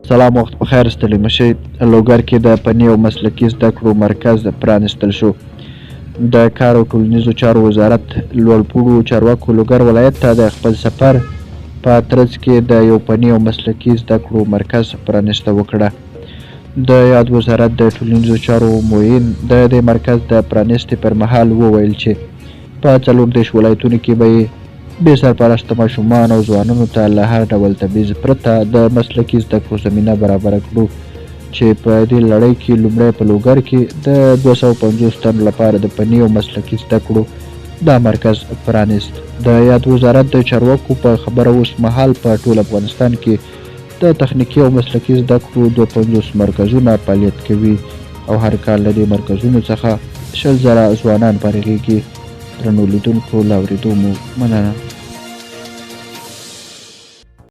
سلام وخت په خیر ستړي مشئ. لوګر کې د فني او مسلکي زده کړو مرکز پرانیستل شو. د کار او ټولنیزو چارو وزارت لوړپوړو چارواکو لوګر ولایت ته د خپل سفر په ترڅ کې د یو فني او مسلکي زده کړو مرکز پرانیسته وکړه. د یاد وزارت د ټولنیزو چارو معین د دې مرکز د پرانیستې پر مهال وویل چې په 34 ولایتونو کې به یې بې سرپرسته ماشومان او ځوانانو ته له هر ډول تبعیض پرته د مسلکي زده کړو زمینه برابره کړو چې په دې لړۍ کې لومړی په لوګر کې د 250 تنو لپاره د فني او مسلکي زده کړو دا مرکز پرانیست. د یاد وزارت د چارواکو په خبره اوس مهال په ټول افغانستان کې د تخنیکي او مسلکي زده کړو 52 مرکزونه فعالیت کوي او هر کال له دې مرکزونو څخه 20,000 ځوانان فارغېږي. درنو لیدونکو، له اورېدو مو مننه.